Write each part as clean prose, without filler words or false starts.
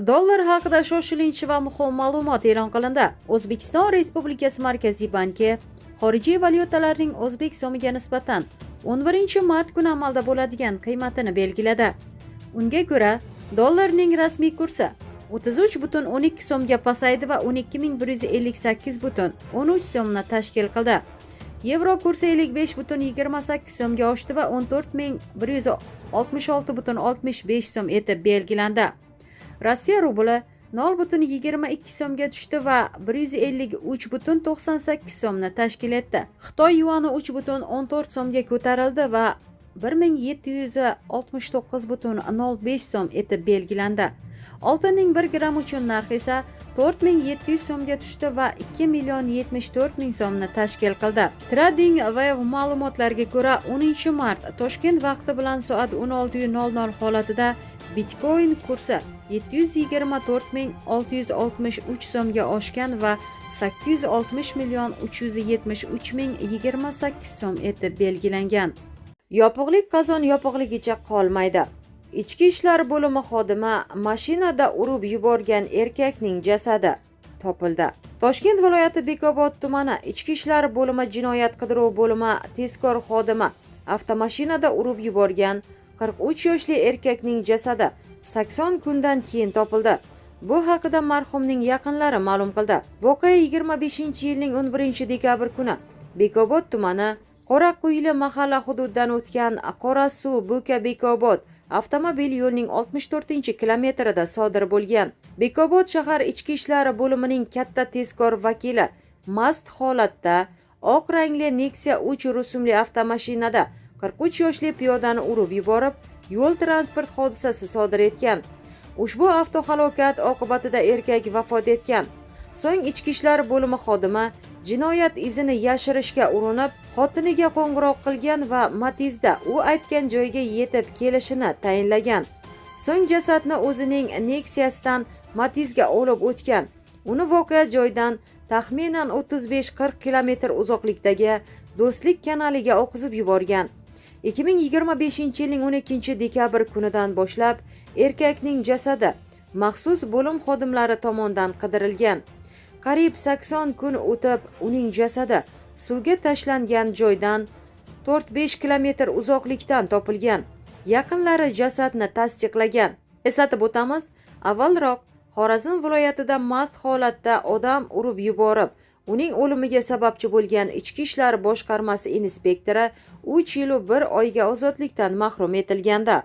Dollar haqida shoshilinch va muhim ma'lumot e'lon qilindi. O'zbekiston Respublikasi Markaziy banki xorijiy valyutalarning o'zbek so'miga nisbatan 11-mart kuni amalda bo'ladigan qiymatini belgiladi. Unga ko'ra, dollarning rasmiy kursi 33,12 so'mga pasaydi va 12 158,13 so'mni tashkil qildi. Yevro kursi 55,28 so'mga oshdi va 14 166,65 so'm etib belgilandi. Rossiya rubli 0,22 so'mga tushdi va 153,98 so'mni tashkil etdi. Xitoy yuani 3,14 so'mga ko'tarildi va 1769,05 so'm etib belgilandi. Oltinning 1 gramm uchun narxi esa 4700 so'mga tushdi va 2 074 000 so'mni tashkil qildi. TradingView ma'lumotlariga ko'ra, 10 mart Toshkent vaqti bilan soat 16:00 holatida Bitcoin kursi 724 663 so'mga oshgan va 860 373 028 so'm etib belgilangan. Yopig'lik qozon yopig'ligicha qolmaydi. Ichki ishlar bo'limi xodimi mashinada urib yuborgan erkakning jasadi topildi. Toshkent viloyati Bekobod tumani Ichki ishlar bo'limi jinoyat qidiruv bo'limi tezkor xodimi avtomashinada urib yuborgan 43 yoshli erkakning jasadi 80 kundan keyin topildi. Bu haqida marhumning yaqinlari ma'lum qildi. Voqea 25-yilning 11 dekabr kuni Bekobod tumani Qoraquyli mahalla hududidan o'tgan Qorasuv Bo'ka Bekobod avtomobil yo'lining 64-kilometrida sodir bo'lgan. Bekobod shahar ichki ishlar bo'limining katta tezkor vakili mast holatda oq rangli Nexia 3 rusumli avtomashinada 43 yoshli piyodani urib yuborib, yo'l transport hodisasi sodir etgan. Ushbu avtohalokat oqibatida erkak vafot etgan. So'ng ichki ishlar bo'limi xodimi jinoyat izini yashirishga urinib, xotiniga qo'ng'iroq qilgan va Matizda u aytgan joyga yetib kelishini tayinlagan. So'ng jasadni o'zining Nexia'sidan Matizga olib o'tgan. Uni voqea joyidan taxminan 35-40 kilometr uzoqlikdagi Do'stlik kanaliga oqizib yuborgan. 2025-yilning 12 dekabr kunidan boshlab erkakning jasadi maxsus bo'lim xodimlari tomonidan qidirilgan. Qariyb 80 kun o'tib, uning jasadi suvga tashlangan joydan 4-5 kilometr uzoqlikdan topilgan. Yaqinlari jasadni tasdiqlagan. Eslatib o'tamiz, avvalroq Xorazm viloyatida mast holatda odam urib yuborib, uning o'limiga sababchi bo'lgan Ichki ishlar boshqarmasi inspektori 3 yil 1 oyga ozodlikdan mahrum etilgandi.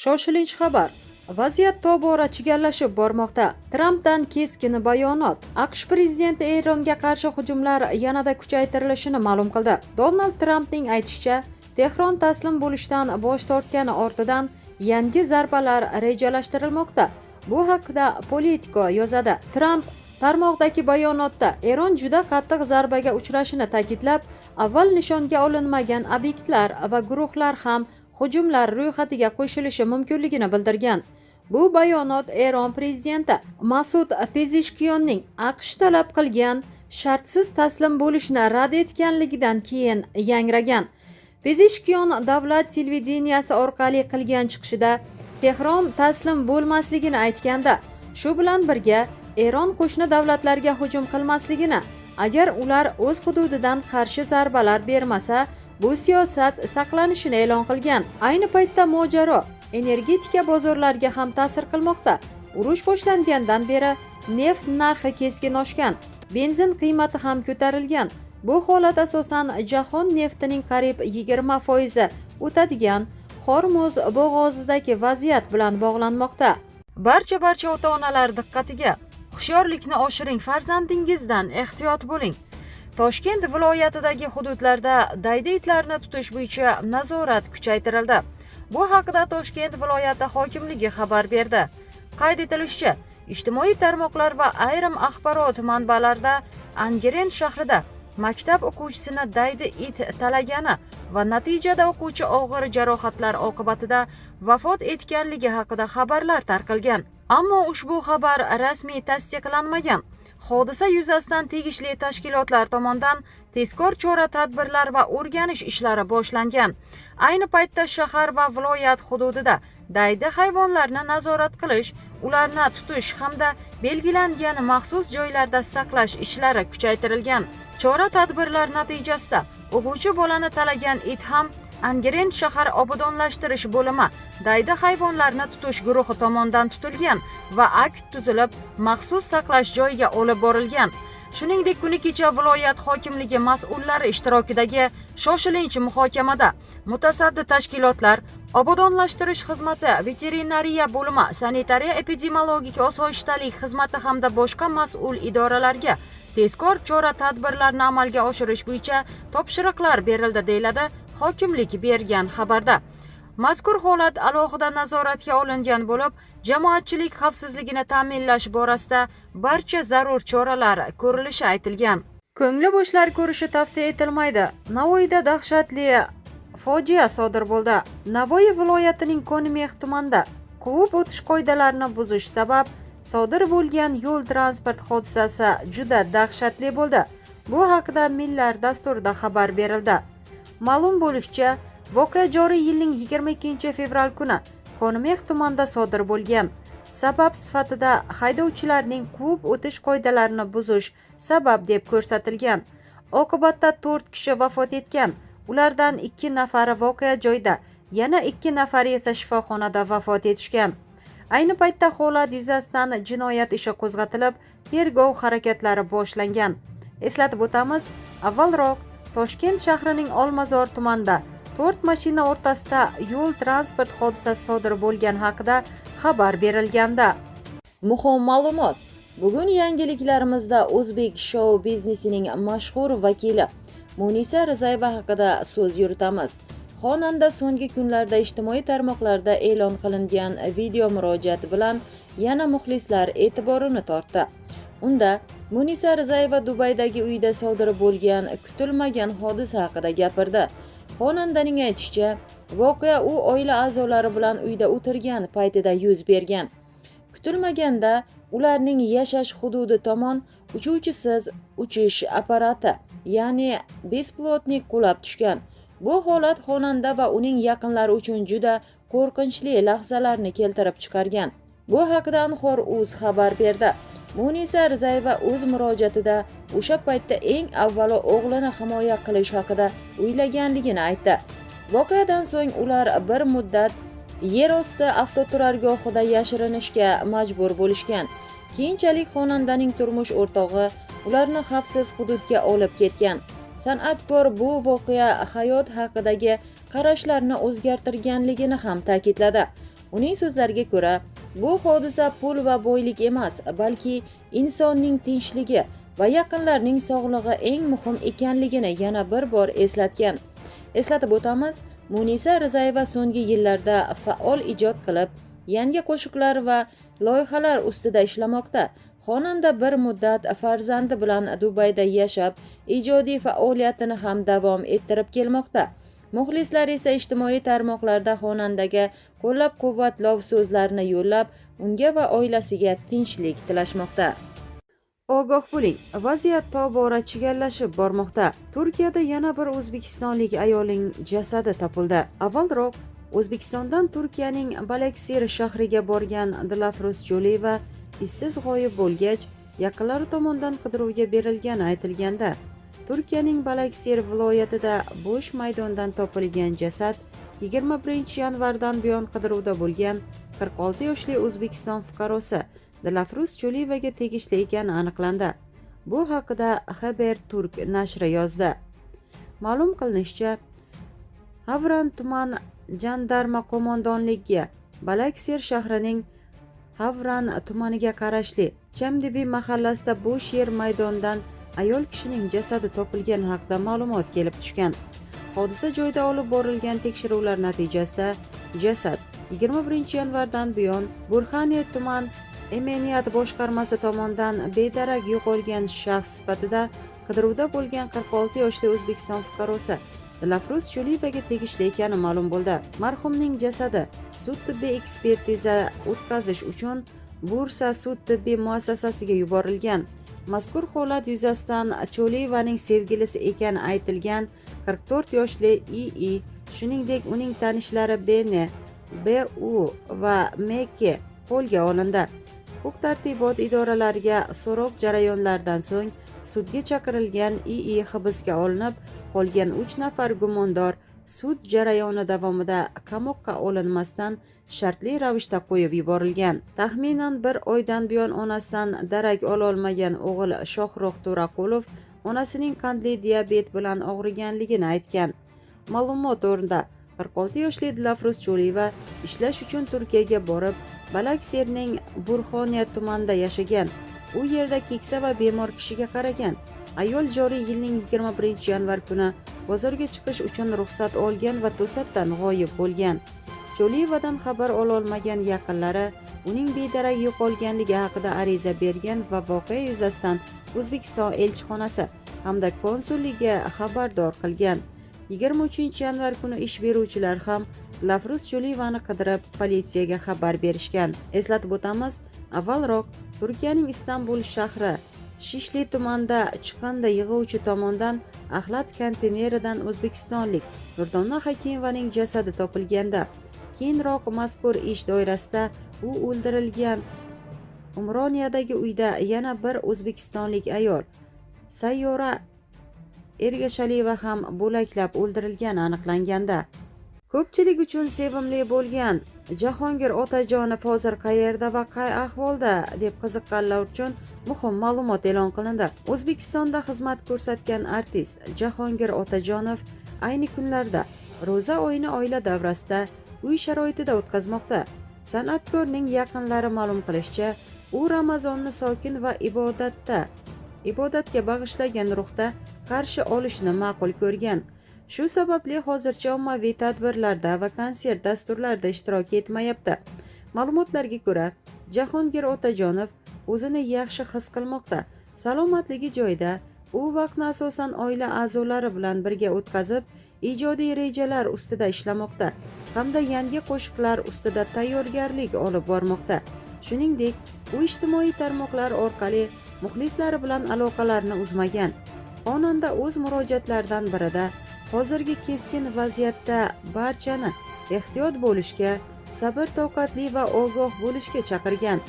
Shoshilinch xabar. Vaziyat tobora chigallashib bormoqda. Trampdan keskin bayonot. AQSh prezidenti Eronga qarshi hujumlar yanada kuchaytirilishini ma'lum qildi. Donald Trampning aytishicha, Tehron taslim bo'lishdan bosh tortgani ortidan yangi zarbalar rejalashtirilmoqda. Bu haqda Politico yozadi. Tramp tarmoqdagi bayonotda Eron juda qattiq zarbaga uchrashini ta'kidlab, avval nishonga olinmagan obyektlar va guruhlar ham hujumlar ro'yxatiga qo'shilishi mumkinligini bildirgan. Bu bayonot Eron prezidenti Masud Pezeshkiyonning AQSh talab qilgan shartsiz taslim bo'lishni rad etganligidan keyin yangragan. Pezeshkiyon davlat televideniyasi orqali qilgan chiqishida Tehron taslim bo'lmasligini aytganda, shu bilan birga Eron qo'shni davlatlarga hujum qilmasligini, agar ular o'z hududidan qarshi zarbalar bermasa, bu siyosat saqlanishini e'lon qilgan. Ayni paytda mojaro energetika bozorlariga ham ta'sir qilmoqda. Urush boshlangandan beri neft narxi keskin oshgan, benzin qiymati ham ko'tarilgan. Bu holat asosan jahon neftining qariyb 20 foizi o'tadigan Hormuz bo'g'ozidagi vaziyat bilan bog'lanmoqda. Barcha barcha ota-onalar diqqatiga! Hushyorlikni oshiring, farzandingizdan ehtiyot bo'ling. Toshkent viloyatidagi hududlarda daydi itlarni tutish bo'yicha nazorat kuchaytirildi. Bu haqida Toshkent viloyati hokimligi xabar berdi. Qayd etilishicha, ijtimoiy tarmoqlar va ayrim axborot manbalarida Angren shahrida maktab o'quvchisini daydi it talagani va natijada o'quvchi og'ir jarohatlar oqibatida vafot etganligi haqida xabarlar tarqalgan. Ammo ushbu xabar rasmiy tasdiqlanmagan. Hodisa yuzasidan tegishli tashkilotlar tomonidan tezkor chora-tadbirlar va o'rganish ishlari boshlangan. Ayni paytda shahar va viloyat hududida daydi hayvonlarni nazorat qilish, ularni tutish hamda belgilangan maxsus joylarda saqlash ishlari kuchaytirilgan. Chora-tadbirlar natijasida o'quvchi bolani talagan it ham Angren shahar obodonlashtirish bo'limi daydi hayvonlarni tutish guruhi tomonidan tutilgan va akt tuzilib, maxsus saqlash joyiga olib borilgan. Shuningdek, kuni kecha viloyat hokimligi mas'ullari ishtirokidagi shoshilinch muhokamada mutasaddi tashkilotlar, obodonlashtirish xizmati, veterinariya bo'limi, sanitariya epidemiologik osoyishtalik xizmati hamda boshqa mas'ul idoralarga tezkor chora-tadbirlarni amalga oshirish bo'yicha topshiriqlar berildi, deyiladi hokimlik bergan xabarda. Mazkur holat alohida nazoratga olingan bo'lib, jamoatchilik xavfsizligini ta'minlash borasida barcha zarur choralar ko'rilishi aytilgan. Ko'ngli bo'shlar ko'rishi tavsiya etilmaydi. Navoiyda dahshatli fojia sodir bo'ldi. Navoiy viloyatining Konimex tumanida quvib o'tish qoidalarini buzish sabab sodir bo'lgan yo'l transport hodisasi juda dahshatli bo'ldi. Bu haqida Millar dasturida xabar berildi. Ma'lum bo'lishicha, voqea joriy yilning 22 fevral kuni Konimex tumanida sodir bo'lgan. Sabab sifatida haydovchilarning quvib o'tish qoidalarini buzish sabab deb ko'rsatilgan. Oqibatda 4 kishi vafot etgan. Ulardan 2 nafari voqea joyida, yana 2 nafari esa shifoxonada vafot etishgan. Ayni paytda holat yuzasidan jinoyat ishi qo'zg'atilib, tergov harakatlari boshlangan. Eslatib o'tamiz, avvalroq Toshkent shahrining Olmazor tumanida 4 mashina o'rtasida yo'l transport hodisasi sodir bo'lgani haqida xabar berilgandi. Muhim ma'lumot. Bugun yangiliklarımizda o'zbek shou biznesining mashhur vakili Munisa Rizayeva haqida so'z yuritamiz. Xonanda so'nggi kunlarda ijtimoiy tarmoqlarda e'lon qilingan video murojaat bilan yana muxlislar e'tiborini tortdi. Unda Munisa Rizayeva Dubaydagi uyida sodir bo'lgan kutilmagan hodisa haqida gapirdi. Xonandaning aytishicha, voqea u oila a'zolari bilan uyda o'tirgan paytida yuz bergan. Kutilmaganda ularning yashash hududi tomon uchuvchisiz uchish apparati, ya'ni bespilotnik qulab tushgan. Bu holat xonanda va uning yaqinlari uchun juda qo'rqinchli lahzalarni keltirib chiqargan. Bu haqida Anhor Uz xabar berdi. Munisa Rizayeva o'z murojaatida o'sha paytda eng avvalo o'g'lini himoya qilish haqida o'ylaganligini aytdi. Voqeadan so'ng ular bir muddat yerosti avtoturargohida yashirinishga majbur bo'lishgan. Keyinchalik xonandaning turmush o'rtog'i ularni xavfsiz hududga olib ketgan. San'atkor bu voqea hayot haqidagi qarashlarni o'zgartirganligini ham ta'kidladi. Uning so'zlariga ko'ra, bu hodisa pul va boylik emas, balki insonning tinchligi va yaqinlarning sog'lig'i eng muhim ekanligini yana bir bor eslatgan. Eslatib o'tamiz, Munisa Rizayeva so'nggi yillarda faol ijod qilib, yangi qo'shiqlar va loyihalar ustida ishlamoqda. Xonanda bir muddat farzandi bilan Dubayda yashab, ijodiy faoliyatini ham davom ettirib kelmoqda. Muxlislar esa ijtimoiy tarmoqlarda xonandaga qo'llab-quvvatlov so'zlarini yo'llab, unga va oilasiga tinchlik tilashmoqda. Ogoh bo'ling, vaziyat tobora chigallashib bormoqda. Turkiyada yana bir o'zbekistonlik ayolning jasadi topildi. Avvalroq O'zbekistondan Turkiyaning Balaksir shahriga borgan Dilafruz Cho'liyeva izsiz g'oyib bo'lgach, yaqinlari tomonidan qidiruvga berilgani aytilganda, Turkiyaning Balaksir viloyatida bo'sh maydondan topilgan jasad 21 yanvardan buyon qidiruvda bo'lgan 46 yoshli O'zbekiston fuqarosi Dilafruz Cho'liyevaga tegishli ekani aniqlandi. Bu haqida Haber Turk nashri yozdi. Ma'lum qilinishicha, Havran tuman jandarma qo'mondonligiga Balaksir shahrining Havran tumaniga qarashli Chamdibi mahallasida bo'sh yer maydonidan ayol kishining jasadi topilgani haqida ma'lumot kelib tushgan. Hodisa joyida olib borilgan tekshiruvlar natijasida jasad 21 yanvardan buyon Burxaniya tuman Emeniyat boshqarmasi tomonidan bedarak yo'qolgan shaxs sifatida qidiruvda bo'lgan 46 yoshli O'zbekiston fuqarosi Dilafruz Cho'liyevaga tegishli ekani ma'lum bo'ldi. Marhumning jasadi sud tibbiy ekspertiza o'tkazish uchun Bursa sud tibbiy muassasasiga yuborilgan. Mazkur holat yuzasidan Cho'liyevaning sevgilisi ekani aytilgan 44 yoshli II, shuningdek uning tanishlari BN, BU va MK qo'lga olindi. Huquq-tartibot idoralariga so'roq jarayonlaridan so'ng sudga chaqirilgan II hibsga olinib, qolgan 3 nafar gumondor sud jarayoni davomida qamoqqa olinmasdan shartli ravishda qo'yib yuborilgan. Taxminan bir oydan buyon onasidan darak ololmagan o'g'il Shohruh To'raqulov onasining qandli diabet bilan og'riganligini aytgan. Ma'lumot o'rnida, 46 yoshli Dilafruz Cho'liyeva ishlash uchun Turkiyaga borib, Balaksirning Burxoniya tumanida yashagan. U yerda keksa va bemor kishiga qaragan. Ayol joriy yilning 21-yanvar kuni bozorga chiqish uchun ruxsat olgan va to'satdan g'oyib bo'lgan. Cho'liyevadan xabar ololmagan yaqinlari uning bedarak yo'qolganligi haqida ariza bergan va voqea yuzasidan O'zbekiston elchixonasi hamda konsulligiga xabardor qilgan. 23-yanvar kuni ish beruvchilar ham Dilafruz Cho'liyevani qidirib politsiyaga xabar berishgan. Eslatib o'tamiz, avvalroq Turkiyaning Istanbul shahri Shishli tumanida chiqindi yig'uvchi tomonidan axlat konteyneridan o'zbekistonlik Nurdona Hakimovaning jasadi topilganda. Keyinroq mazkur ish doirasida u o'ldirilgan Umroniyadagi uyda yana bir o'zbekistonlik ayol Sayyora Ergashaliyeva ham bo'laklab o'ldirilgani aniqlanganda. Ko'pchilik uchun sevimli bo'lgan Jahongir Otajonov hozir qayerda va qay ahvolda deb qiziqqanlar uchun muhim ma'lumot e'lon qilindi. O'zbekistonda xizmat ko'rsatgan artist Jahongir Otajonov ayni kunlarda ro'za oyini oila davrasida uy sharoitida o'tkazmoqda. San'atkorning yaqinlari ma'lum qilishicha, u Ramazonni sokin va ibodatga bag'ishlagan ruhda qarshi olishni ma'qul ko'rgan. Shu sababli hozircha ommaviy tadbirlarda va konsert dasturlarida ishtirok etmayapti. Ma'lumotlarga ko'ra, Jahongir Otajonov o'zini yaxshi his qilmoqda. Salomatligi joyida, u vaqtni asosan oila a'zolari bilan birga o'tkazib, ijodiy rejalar ustida ishlamoqda hamda yangi qo'shiqlar ustida tayyorgarlik olib bormoqda. Shuningdek, u ijtimoiy tarmoqlar orqali muxlislari bilan aloqalarni uzmagan. Xonanda o'z murojaatlaridan birida hozirgi keskin vaziyatda barchani ehtiyot bo'lishga, sabr-toqatli va ogoh bo'lishga chaqirgan.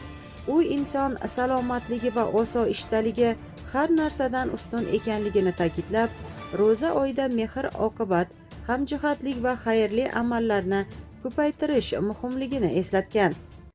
U inson salomatligi va osoyishtaligi har narsadan ustun ekanligini ta'kidlab, ro'za oyida mehr oqibat, hamjihatlik va xayrli amallarni ko'paytirish muhimligini eslatgan.